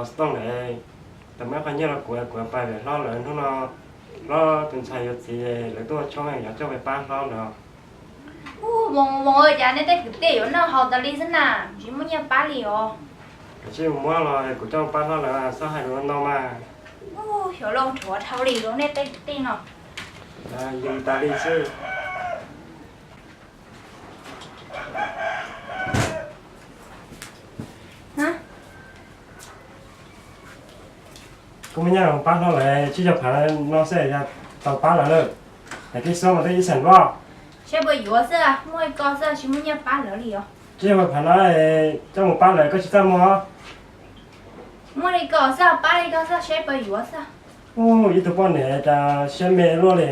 Xov tooj lawm, tau muab qhov nyiaj rau kuv, kuv pais vem hlob lawv hnub no. Hlob tus ntxhais yuav txiv, lawv tuaj ua tshoob, yuav coj pais pab hlob lawv. Ua, Voos, Voos, cas nej tej kwv tij yuav noj haus tas li xwb na, tsis muaj nyiaj pab li os. Koj cia li muab los kuv coj pab hlob lawv, txhob hais lus no mas. Ua, xyov loj rhuav dhau li rau nej tej kwv tij no. Li tas li xwb. Koj muaj nyiaj pab hlob lawv tsib caug phav no xwb, yog tau pab lawv lawm. Hais tib xub mas twb ib xees luaj. Saib puas yuav xwb, muaj li ko xwb, tsis muaj nyiaj pab lawv li os. Tsib caug phav no coj mus pab lawv, koj tsis txaj muag. Muaj li ko xwb, pab li ko xwb, saib puas yuav xwb. Ib tug poj niam cas siab me luaj li.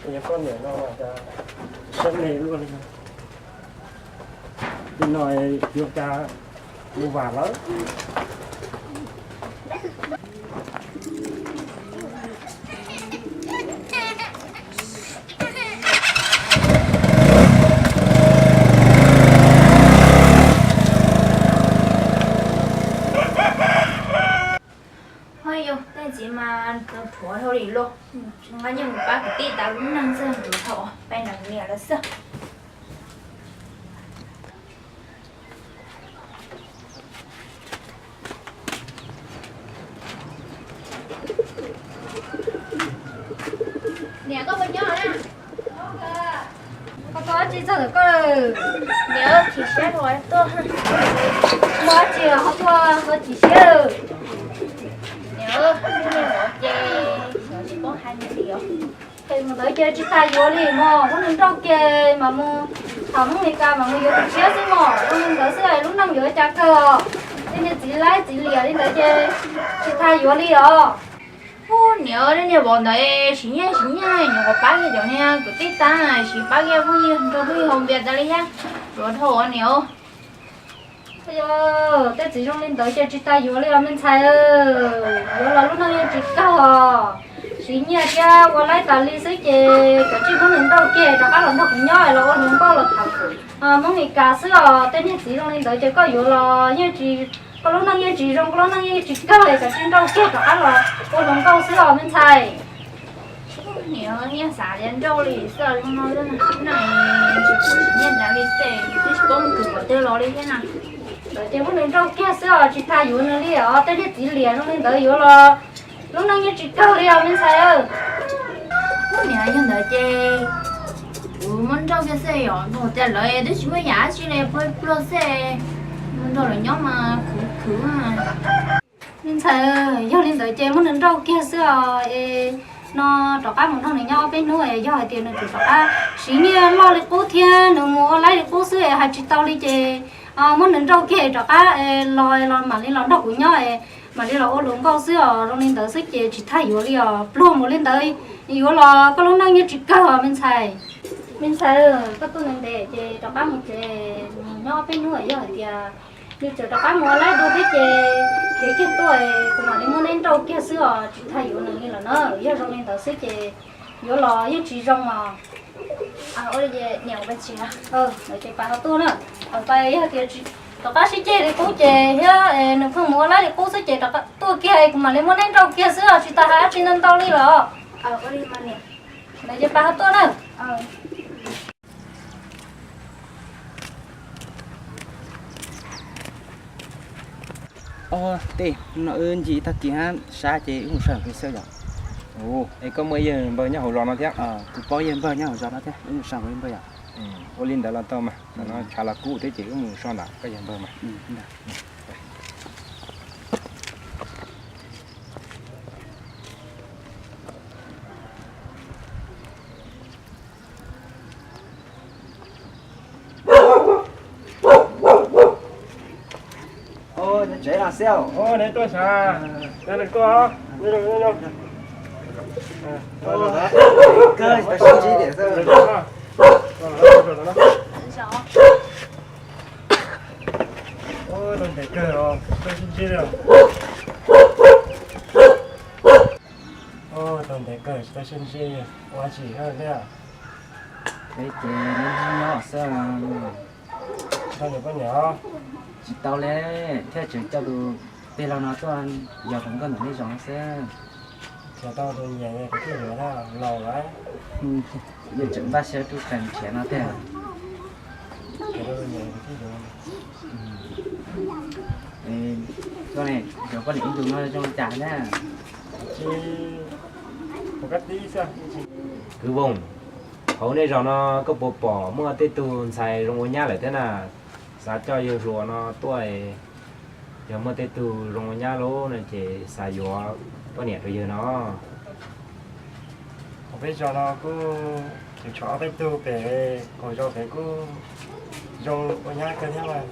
Poj niam no cas siab me luaj li. Li no yuav cas mus vam lawm. Hos yus tej txiv mas rhuav dhau li lauj, nqa nyiaj mus pab kwv tij tas lub neej xwb, rhuav dhau, pab niam lawv xwb. Niam, koj puas nyob na? Koj tuaj dab tsi txog ntawm koj? Niam, chim siab rau tuaj. Muaj dab tsi ho tuaj ho chim siab? Niam, niam ua ces xyov tsis paub hais li os. Mus ntawd ces tsis tas yuav li mog, muab nws nrauj kiag mas mus tham Hmoob Mes Kas mas mus yuav tus tshiab xwb mog. Zoo li ntawd xwb lub neej yuav cas kawg os. Tej niag txiv laib txiv liam li ntawd ces tsis tas yuav li os. Ub, niam, niag vauv ntawd siv nyiaj siv nyiaj nyuam qhuav pab kiag cov niag kwv tij tag, siv pab kiag phooj ywg nrog phooj ywg haus npias tas li thiab, yuav dhau niam. Yog tej txiv zoo li ntawd ces tsis tas yuav li os me ntxhais. Yuav los lub neej yeej tsis kawg os. Siv nyiaj thiab ua laib tas li xwb ces kav tsij muab nws nrauj kiag rov qab los nrog kuv nyob los ua hluas nkauj los tham Hmoob Mes Kas xwb os. Tej niag txiv zoo li ntawd ces koj yuav los yeej tsis, koj lub neej yeej tsis zoo, koj lub neej yeej tsis kawg, kav tsij nrauj kiag rov qab los ua hluas nkauj xwb os me ntxhais. Niam, yeej xav tias nrauj li xwb zoo no, nyiaj ntawd li xwb twb tsis paub mus khwv qhov twg los li thiab na. Ntawd ces muab nws nrauj kiag xwb os, tsis tas yuav nws li os. Tej niag txiv liam zoo li ntawd yuav los lub neej yeej tsis kawg li os me ntxhais. Niam, yog ntawd ces kuv muab nrauj kiag xwb os, tias lawv twb tsis muaj yam dab tsi li, pluag xwb, mus nrog lawv nyob mas khwv khwv. Me ntxhais, yog li ntawd ces muab nws nrauj kiag xwb os. Es no rov qab mus nrog nws nyob ob peb hnub es yog hais tias nws tseem rov qab siv nyiaj loj li qub thiab nws mus ua laib li qub xwb es hais tsis tau li ces muab nws nrauj kiag rov qab los, los mam li los nrog kuv nyob, mam li los ua hluas nkauj xwb os. Zoo li ntawd xwb ces tsis tas yuav li os, pluag mus li ntawd yuav los koj lub neej yeej tsis kawg os me ntxhais. Me ntxhais, koj tuaj ntev ntev ces rov qab mus tsev, mus nyob ob peb hnub yog hais tias nws tseem rov qab mus ua laib dua thiab ces khiav kiag tuaj, kuv mam li muab neb nrauj kiag xwb os, tsis tas yuav nws li lawm na. Yog zoo li ntawd xwb ces yuav los yeej tsis zoo os. Ua li ces niam, ua li ces pab ho tuaj na. Pab yog tias rov qab sib ceg li qub ces thiab nws pheej mus ua laib li qub xwb ces rov qab tuaj kiag kuv mam li muab neb nrauj kiag xwb os, tsis tas hais dab tsi ntau ntau li los. Ua li mas niam. Ntawd ces pab ho tuaj na. Ob tij, no wb ncig tag kis hab sab ces wb mus saib tus xwb yom. Es koj muaj yawg npawg nyob hauv zos no thiab? Kuv paub yawg npawg nyob hauv zos no thiab, wb mus saib yawg npawg yom. Ua li ntawd los tau mas, no tshav los kub thiab ces wb mus so ntawm koj yawg npawg mas. Neb tuaj sav, neb koj. Ua ntev kawg os, tsis tau sib ntsib li. Ua ntev kawg tsis tau sib ntsib, ua dab tsi thiab? Peb ces nyob xwb. Tsis tau li, thiaj tseem coj tus peb laug no tuaj yos hluas nkauj ntawm nej zos no xwb. Tsis tau tus nyiam kuv thiaj yuav thiab, laus lawm. Yeej tseem npaj siab rub qees nrhiav no thiab. Koj ne, yuav poj niam ib tug no zoo li cas na? Kwv Voos, hauv nej zos no koj puas pom muaj tej tug ntxhais zoo ua nyab lawm thiab na? Xav coj yawg hluas no tuaj, yog muaj tej tug zoo ua nyab lawm no ces xav yuav poj niam rau yawg no. Hauv peb zos no kuj tseem tshuav ob peb tug pem qaum zos pem kuj zoo ua nyab kawg thiab mas.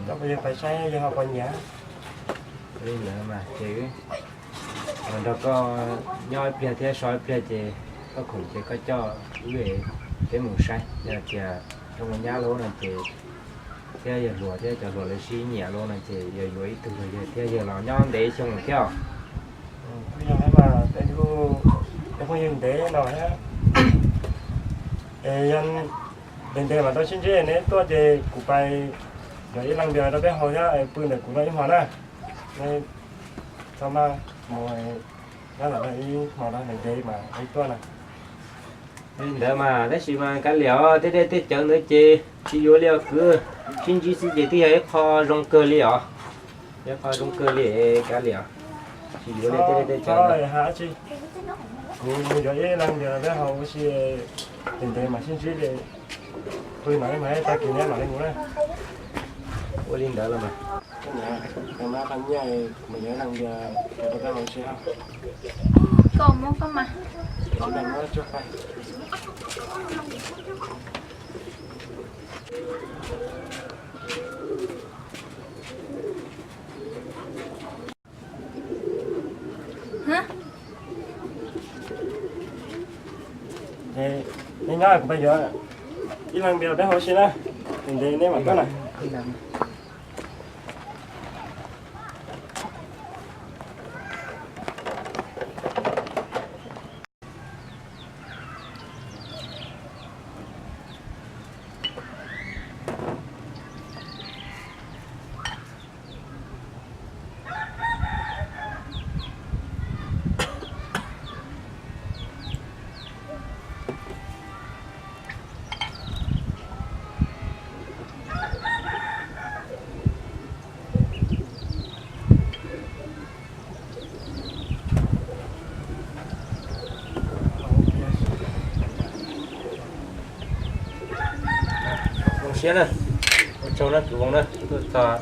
Coj peb yawg pais saib yawg ho puas nyiam. Li ntawd mas ces nrog koj nyob ib pliag thiab so ib pliag ces koj khoom ces koj coj wb peb mus saib, yog tias zoo ua nyab lawm no ces thiab yawg hluas thiab cov hluas lawv sib nyiam lawm no ces yog yuav ib tug rau yawg thiab yawg los nyob ntev xyoo lawm thiab. Kuj yog thiab mas, peb kuj phooj ywg ntev no thiab. Es yog ntev ntev mam tau sib ntsib, neb tuaj ces kuv pais yuav ib leeg npias rau peb haus thiab pw ntawm kuv no ib hmos na. Neb txhob maj mus, nyob ntawm no ib hmos no ntev ntev mas peb tuaj na. Li ntawd mas tab sis mas kav liam os, tej dej tej cawv ntawd ces tsis yuav li os kwv. Sib ntsib xwb ces twb yog ib qho zoo kawg li os. Yog ib qho zoo kawg li, kav liam os. Tsis yuav li tej dej tej cawv ntawd. Kuv mus yuav ib leeg npias rau peb haus ua si, ntev ntev mam sib ntsib li. Pw no mas tag kis neb mam li mus na. Ua li ntawd los mas. Niam, koj mas qhov nyiaj kuv mus yuav ib leeg npias rau peb haus ua si. Koj muab koj mas. Neb nyob kuv pais yuav ib leeg npias rau peb haus ua si na. Ntev ntev neb mam tuaj na. Zoo siab na, ua tsaug na kwv Voos na, tuaj txog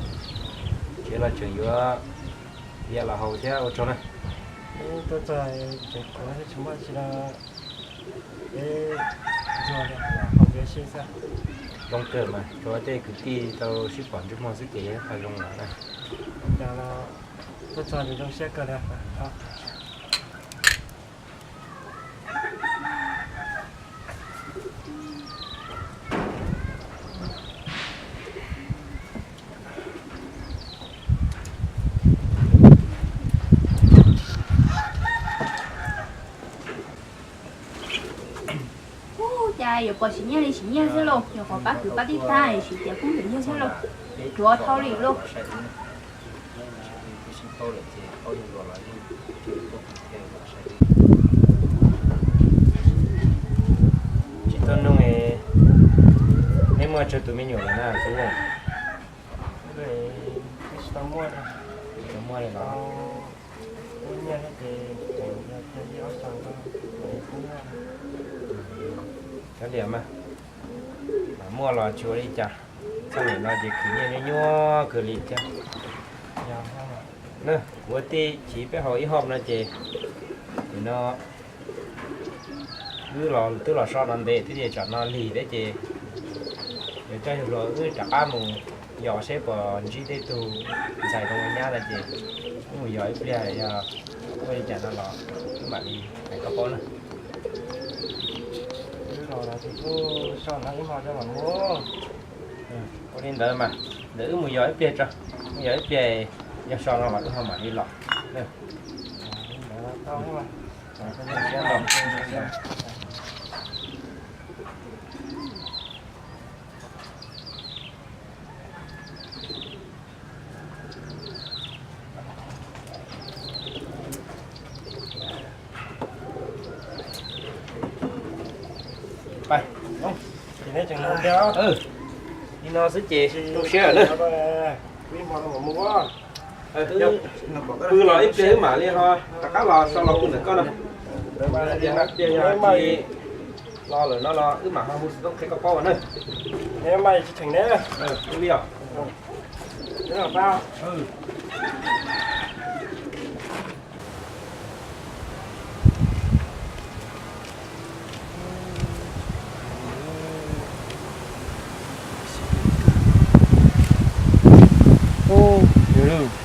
tsev los tseem yuav liaj los haus thiab, ua tsaug na. Tuaj txog tseem kuv tsis muaj tsi no, peb ntxuag haus ua si xwb. Zoo kawg mas, tsuav tej kwv tij tau sib pom ntsej muag xwb ces yog qhov zoo lawm na. Cas los tuaj txog ces zoo siab kawg li. Ub, cas yuav pom siv nyiaj li siv nyiaj xwb lauj, nyuam qhuav pab kwv pab tij tag siv tiav phooj ywg nyiaj xwb lauj, yuav dhau li lauj. Tsis tau nug, neb muaj tsawg tus me nyuam lawm na? Tsis tau muaj li los? Kav liam mas, mam muaj los tsis ua li cas. Txheej niam no ces khwv nyiaj nyuaj kawg li thiab. Na, ua tij chiv peb haus ib hom no ces, nim no wb los twb los so no ntev thiab ces tsam no lig thiab ces yuav coj yawg hluas wb rov qab mus yos seb puas ntsib tej tug ntxhais zoo ua nyab no ces wb mus yos ib pliag, yog ua li cas no los wb mam li hais koj paub na. Ua li ntawd mas, ntawm wb mus yos ib pliag tso, mus yos ib pliag, yog so no los wb ho mam li los. Li no xwb ces zoo siab lawm na. Pw los ib pliag wb mam li ho rov qab los so los pw ntawm koj no. Tias yog tsis los lawm no los wb mam ho hu xov tooj qhia koj paub na. Li os.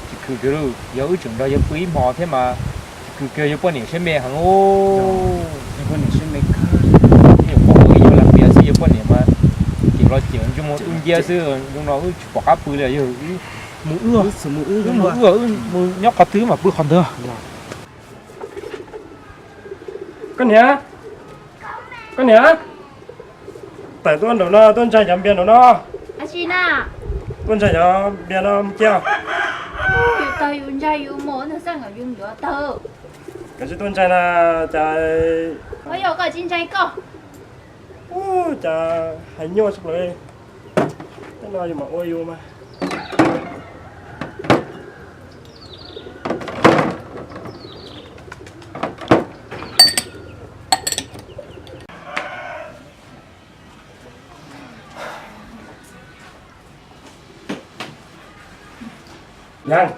Tsis khwm kiag li, yog wb tseem nrog yawg pw ib hmo thiab mas tsis khwm kiag, yawg poj niam siab me heev. Yawg poj niam siab me kawg, nyuam qhuav ua ib nyuag lam pias xwb yawg poj niam mas cem los cem ntsej muag dub nciab xwb, zoo no wb tsis pom qab pw li, yog wb mus wb, wb mus wb, wb mus nyob qhov twg mam pw qhov ntawd. Koj niam, koj niam, tawm tuaj nraum no tuaj ntsaig cov npias nraum no. Tuaj ntsaig cov npias no mus cia. Yus tawg yus ntsaig yus mus no xaj nkawm yus yuav tawg. Koj tsis tuaj ntsaig na, cas, yog koj tsis ntsaig koj. Ub, cas hais nyuaj tshaj plaws li. Tej no yus mam ua yus mas. Yeeb,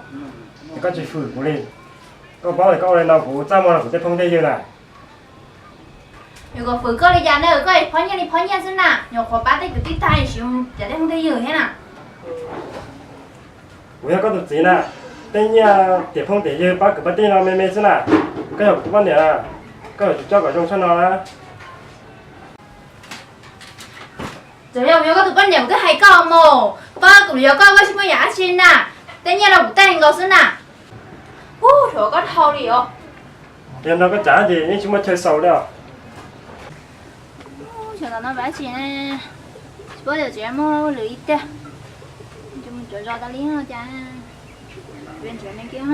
koj tsis hwm kuv li. Koj paub tias koj ua li no kuv txaj muag rau kuv tej phooj tej ywg na. Yuav kom hwm koj li cas na, koj phob nyiaj li phob nyiaj xwb na, nyuam qhuav pab tej kwv tij tag siv cov tej phooj tej ywg thiab na. Kuv yog koj tus txiv na, tej nyiaj tiam phooj tiam ywg pab kwv pab tij no me me xwb na. Koj yog kuv tus poj niam na, koj yuav tsum coj kom zoo tshaj no na. Txawm yog kuv yog koj tus poj niam kuv twb hais koj mus, pab kuv yuav koj koj tsis muaj yam dab tsi na, tej nyiaj no kuv tej nkaus xwb na. Ub, thuam koj dhau li os. Yog no koj tsav ces yeej tsis muaj chaw xaus li os. Xyov tom no pab tsis, tsis paub yog tseem muaj lwm ib tiag. Mus cov zos tas li no cas, ntshe me kiag.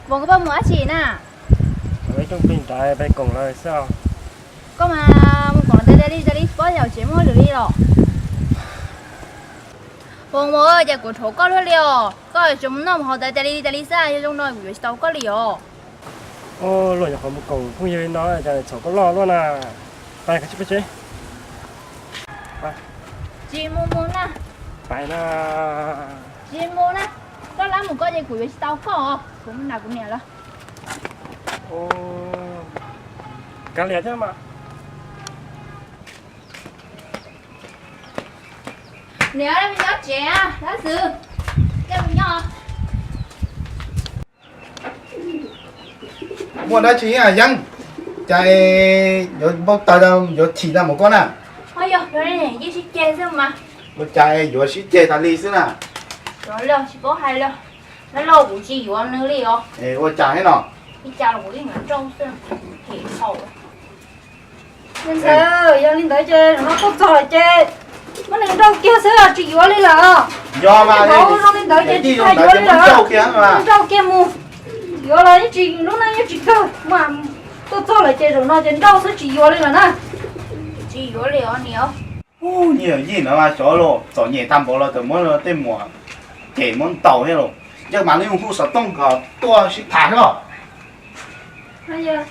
Voos, koj puas mus dab tsi na? Ib rooj plig nrad peb koom lawm xwb. Koj mas mus koom lawm tas tas li tas li tsis paub yog tseem muaj lwm li los. Voos, cas kuv rhuav koj luaj li os, koj tseem mus noj mus haus tas tas li tas li xwb, yog zoo no kuv yuav tsis tau koj li os. Luag nyuam qhuav mus koom phooj ywg li no cas txhaum koj loj luaj na. Pais koj tsis peb tsev. Tsis mus mus na. Pais na. Tsis mus na. Koj lab mus koj ces kuv yuav tsis tau koj os, kuv mus nram kuv niam lawm. Kav liam thiab mas. Niam, mus nyob tsev, Dab Xwm, mus nyob. Muaj dab tsi Yeeb? Cas yuav npau taws, yuav chim tag mus koj na? Yog, yeej sib ceg xwb mas. Ua cas yuav sib ceg tas li xwb na? Tsis paub hais li, nab loj kuv tsis yuav nws li os. Ua cas thiab no? Ib cas los kuv yeej nrauj xwb, hem haum. Me ntxhais, yog li ntawd ces zaum no tuaj txog lawm ces muab nws nrauj kiag xwb, tsis yuav li lawm. Yog mas, zoo li ntawd ces tsis tau yuav li lawm, nrauj kiag mus. Yuav los yeej tsis, lub neej yeej tsis kawg mas. Tuaj txog lawm ces zaum no ces nrauj xwb, tsis yuav li lawm na. Tsis yuav li os niam. Ub, niam yij no mas xyov los txom nyem tag npaum los txawm muab tej muam cem muab ntaus thiab los. Yeej mam li hu xov tooj kom tuaj sib tham thiab.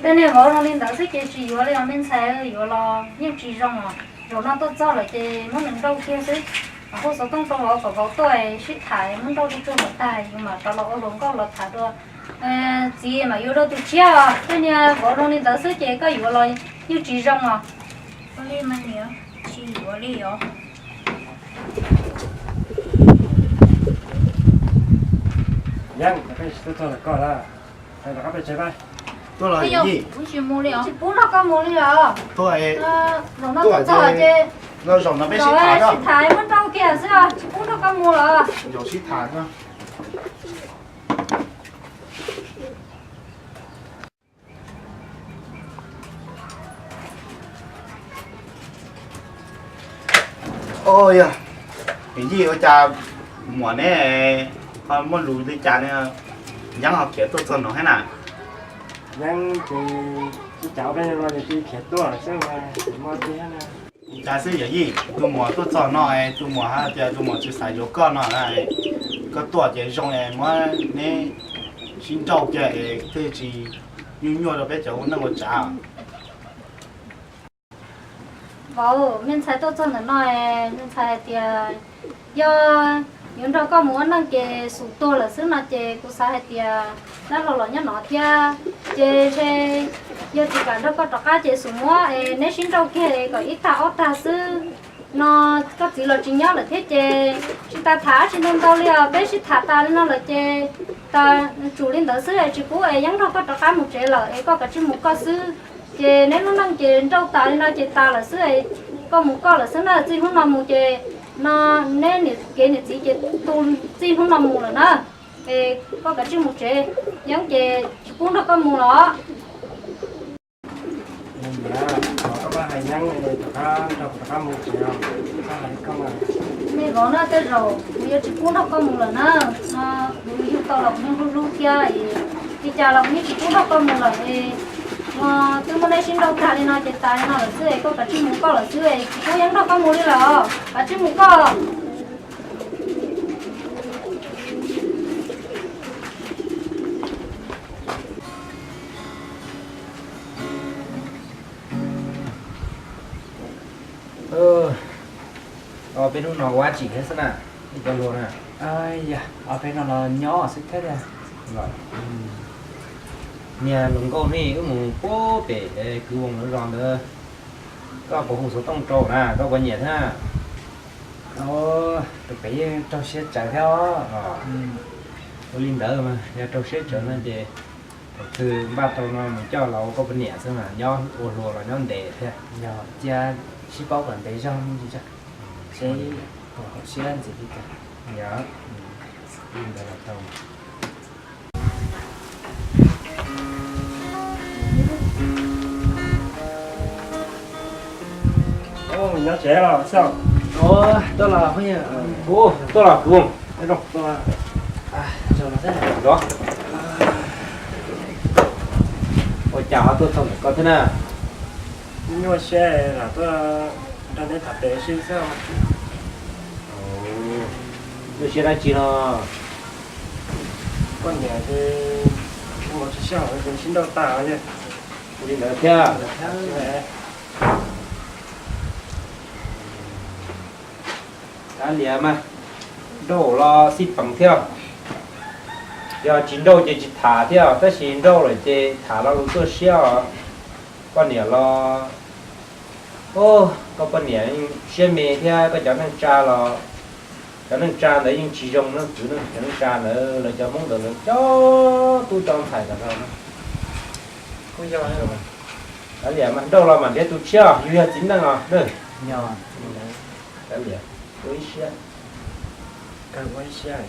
Tej niag vauv zoo li ntawd xwb ces tsis yuav li os me ntxhais, yuav los yeej tsis zoo os. Zaum no tuaj txog lawm ces muab nws nrauj kiag xwb. Hu xov tooj rau vauv kom vauv tuaj sib tham, muab nrauj tsuag tsuag kom tag yus mam rov los ua hluas nkauj los tham dua. Txiv mam yuav dua tus tshiab os, tej niag vauv zoo li ntawd xwb ces koj yuav los yeej tsis zoo os. Ua li mas niam, tsis yuav li os. Yeeb, peb tsis tuaj txog lawm koj lawm, rov qab peb tsev pab. Tuaj los yij, tsis pub nrog koj mus li os. Zaum no tuaj txog ces zaum no peb sib tham, sib tham muab nrauj kiag xwb, tsis pub nrog koj mus lawm. Zaum sib tham. Yij, ua cas Muam, neb ho muaj lus li cas ne, Yeeb ho khiav tuaj txog no thiab na? Yeeb ces ib cav peb no ces khiav tuaj xwb, muaj tiag na. Cas xwb yawm yij, tus muam tuaj txog no es tus muam hais tias tus muam tsis xav yuav koj no, koj tuaj ces zoo es muab neb sib nrauj kiag es thiaj tsis nyuaj nyuaj rau peb cov ua neej ua tsav. Vauv, me ntxhais tuaj txog ntawm no es me ntxhais hais tias yog yuav nrog koj mus ua neej ces xum tuag lawm xwb no ces kuv xav hais tias dab laug los nyob no thiab, ces ntshe yog tsis kam nrog koj rov qab ces xum muab es neb sib nrauj kiag es kom ib tag ob tag xwb. No koj txiv los tsis nyob lawm thiab ces tsis tas tham dab tsi ntau ntau li os, peb sib tham tas li no lawm ces tas tsum li ntawd xwb es tsis pub es Yeeb nrog koj rov qab mus tsev lawm es koj kav tsij mus koj xwb. Ces neb lub neej ces nrauj tas li no ces tas lawm xwb es koj mus koj lawm xwb na, txij hnub no mus ces no neb niam kev niam txiv ces tu txij hnub no mus lawm na. Es koj kav tsij mus tsev, Yeeb ces tsis pub nrog koj mus los. Koj hais Yeeb rov qab nrog kuv rov qab mus tsev os, koj hais li koj. Me vauv na, tej zaum kuv yuav tsis pub nrog koj mus lawm na. No kuv yug tau los kuv yeej hlub hlub thiab, li cas los kuv yeej tsis pub nrog koj mus lawm es no twb muaj neb sib nrauj tag li no ces tas li no lawm xwb es koj kav tsij mus koj lawm xwb es tsis pub Yeeb nrog koj mus li lawm os, kav tsij mus koj. Ob peb hnub no ua dab tsi thiab xwb na, cov hluas na? Yog ob peb no los nyob xwb thiab tiag. Niag hluas nkauj nej wb mus puag pem kwv Voos lawv zos ntawd, koj puas hu xov tooj rau na, koj puas nyiam thiab? Rau pem yeej raug siab tsawv thiab os. Ua li ntawd mas yog raug siab tsawv no ces thaum twg npaj tau no mus coj los ua koj poj niam xwb mas nyob ua hluas los nyob ntev thiab. Yog cia sib paub kom ntev zog me ntsis tso, seb puas haum siab ntxiv li cas. Yog li ntawd los tau. Nyob tsev los xwb. Tuaj los, tuaj los kwv Voos. Ua cas ho tuaj txog ntawm koj thiab na? Nyuaj siab lam tuaj nrog neb tham pem sib xwb. Nyuaj siab dab tsi no? Poj niam ces mus tsis sij hawm ces sib nrauj tas. Ua li ntawd thiab. Kav liam mas, nrauj los xij peem thiab. Yog tsis nrauj ces tsis tham thiab, tab sis nrauj lawm ces tham lo lus tuaj siab os. Poj niam los, koj poj niam siab me thiab koj cov neej tsa los, cov neej tsa ntawd yeej tsis zoo na kwv, cov neej tsa ntawd lawv cov Hmoob ntawd lawv cov tub cov ntxhais ntawd no. Kav liam mas, nrauj los mam nrhiav tus tshiab, yus yog txiv neej os. Kav liam, ua ib siab.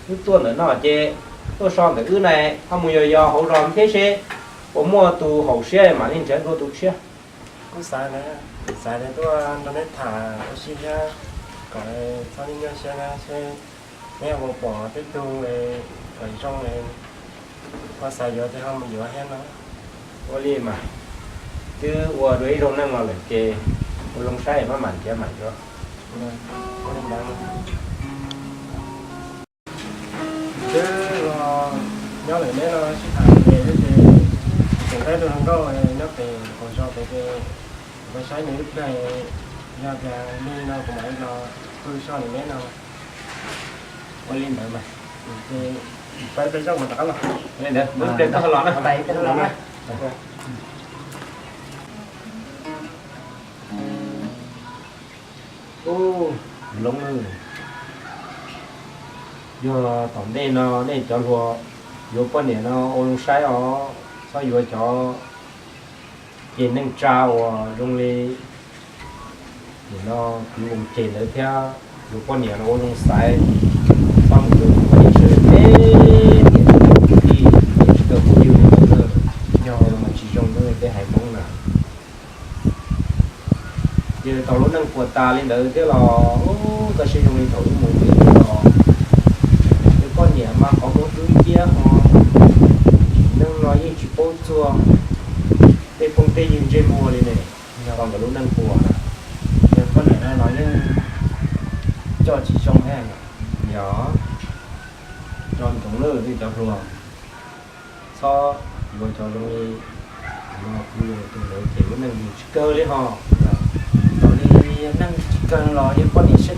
Wb tuaj ntawm no ces tuaj so ntawm wb na, ho mus yos yos hauv zos thiab seb puas muaj tus haum siab mam li nrhiav dua tus tshiab. Kuv xav, xav tias tuaj nrog neb tham ua si thiab, kom txhob nyuaj siab na, seb neb ho pom tej tug kom zoo, ho xav yuav ces ho mus yuav thiab no. Ua li mas, twb ua dua ib zaug neej no lawm ces ua zoo saib maj mam nrhiav mam yuav. Twb los nyob lawm neb no sib tham ces tseem tau ib tug hluas nkauj nyob pem qaum zos pem ces kuv saib nws ib pliag, yog tias lig no kuv mam li los pw soj nws neb no. Ua li ntawd mas, ces peb peb zaug mas rov qab los. Ua li ntawd, ib pliag koj los na. Ub, Loob, yog tom ntej no nej cov hluas yuav poj niam no ua zoo saib os, txhob yuav cov ces neej tsa uas zoo li nim no kwv Voos ces ntawd thiab. Yuav poj niam no ua zoo xaiv, txhob mus yuav tus poj niam sawv daws peb niam txiv kwv tij, niam tsis tau phooj ywg li ntawd na, yog los mas tsis zoo na peb haiv Hmoob na. Ces tau lub neej puas tas li ntawd thiab los, Koj saib zoo li thaum wb mus pem los, yog poj niam mas qhov muag dub nciab ho, neeg no yeej tsis paub txuag tej phooj tej ywg ntsej muag li ne. Yog nkawd lub neej puas na, yog poj niam no los yeej coj tsis zoo thiab. Yog, nco ntsoov lawm nej cov hluas, txhob yuav cov zoo li no, kuv yuav tus ntawd ces lub neej yus tsis kawg li ho. Thaum li yog neej tsis kawg los yog poj niam siab